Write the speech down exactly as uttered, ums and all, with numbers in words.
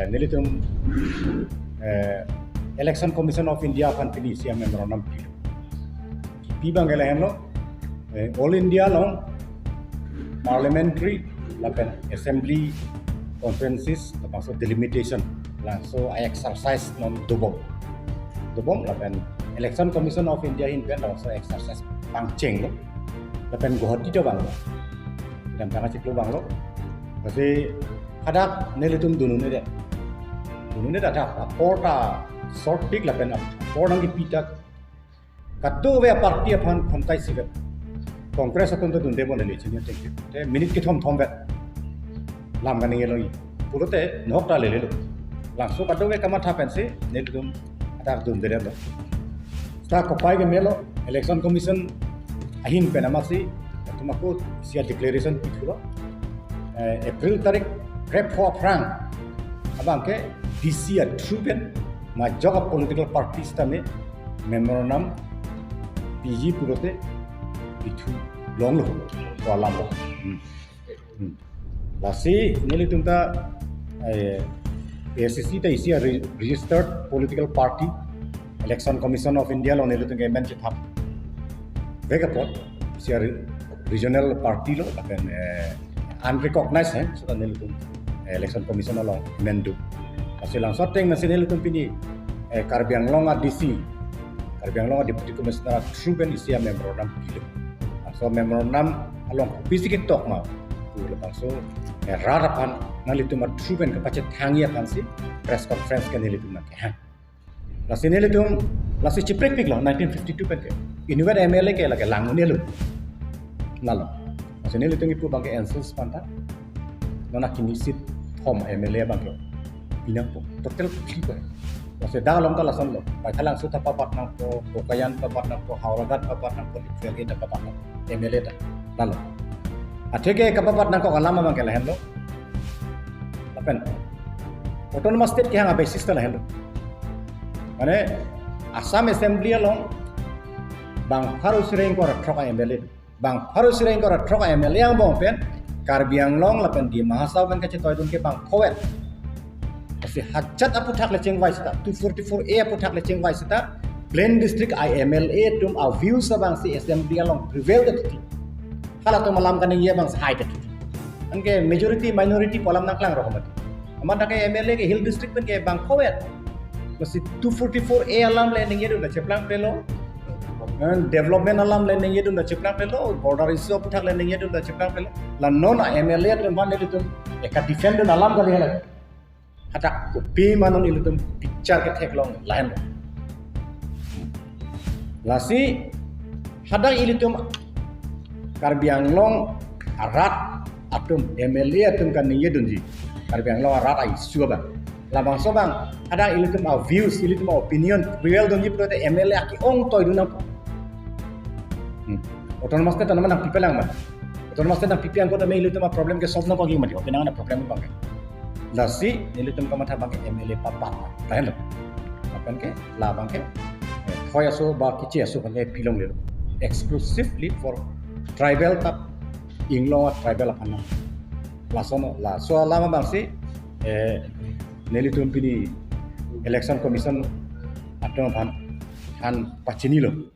Nelitum eh, Election Commission of India aphan pini isi a-memorandum pilo. Pi abang ke lahenlo, eh, All India along parliamentary lapen assembly conferences, labangso delimitation, labangso a-exercise non dobom. Dobom lapen Election Commission of India ahin pen labangso exercise pangchenglo. Lapen Guwahati ta vanglo. Kedamtang achiklo vanglo. Lasi hadak nelitum dununde. Dununde ta apor ta shortpik lapen apor nangkipi ta kadokave a-party aphan khontai sivet. Congress atum ta dunde bon neli chini tengke. Te minute kethom thom vet. Lam kaningje longji pulote nahok ta lelelo. Labangso kadokave kamatha pensi nelitum hadak dunde lo. Seta kopai ke melo, Election Commission ahin pen amatsi, latum ako isi a-declaration pithulo. Eh, April tarik krepho aphrang abang ke D C a-through pen majok a-political parties tame memorandum piji pulote pithu longlo, ko alam lo. Hmm. Hmm. Lasi nelitum ta, eh, A I C C ta isi a-re-, registered political party, Election Commission of India along nelitum ke amen chethap vek apot, isi a-re-, regional party lo, lapen, eh, unrecognized, eh, seta nelitum, eh, Election Commission along amen do. Lasi labangso ateng pensi nelitum pini, eh, Karbi Anglong a-D C, Karbi Anglong a-Deputy Commissioner a-through pen isi a-memorandum pilo. Labangso memorandum along kopisi ketok ma pu labangso, eh, rat aphan nanglitum a-through pen kapachethangji aphansi press conference ke nelitum nangkehang. Lasi nelitum, lasi chiprekpiklo nineteen fifty-two pen ke. Inutvet M L A ke lake lang un-elo. Lalo. Lasi nelitum kipu abang ke N C L S aphan ta. Non akimi seat thom M L A abang ke pinangpo. Total phli ko. Lasi dak along ta lasonlo. Baithalangso ta pabat nangpo, Bokajan pabat nangpo, Howraghat pabat nangpo, Lithuania ta pabat nangpo, M L A ta. Lalo. Atheke kapabat nangkok alam abang ke lahenlo. Lapen Autonomous State kehang a-basis ta lahenlo. Mane Assam Assembly along bang pharo sireng kor throk a-M L A. Bang pharo sireng kor throk a-M L A angbong pen Karbi Anglong lapen Dima Hasao pen kachetoidun ke bang phovet. Lasi hajat aphuthak le chingvai seta, two forty-four A aphuthak le chingvai seta, plain district a-M L A atum a-views abangsi assembly along prevail det titi. Halatum alam kaningje abangsi hai det titi. Anke majority minority pu alam nangklang rok mati. Amat dak ke M L A ke hill district pen ke bang phovet. Lasi two forty-four A alam le ningjedun ta cheplangplelo. Eh, development alam le ningjedun ta cheplangplelo, border issue aphuthak le ningjedun ta cheplangplelo. La non a-M L A atum aphan nelitum eka defend dun alam kali hala. Hadak kopi ma non ilitum picture ketheklong lahenlo. Lasi hadak ilitum Karbi Anglong arat atum M L A atum kaningjedunji. Karbi Anglong arat a-issue abang. Labangso abang hadak ilitum a-views, ilitum a-opinion prevail dunji pulote M L A ke-ong toidun nangpo. Hmm. Autonomous State nama nangpipelang ma. Autonomous State nangpipelang ko tame ilitum a-problem ke solve nangkokji mati. Oke, nang ada problem abang ke. Lasi nelitum kamatha abang ke M L A papat. Lahenlo. Lapen ke, la abang ke, eh, thoi aso ba kiche aso abang ke pilonglelo. Exclusively for tribal ta Inglong a-tribal aphan nang. Lason, laso alam abangsi, eh, nelitum pini Election Commission atum aphan han pachinilo.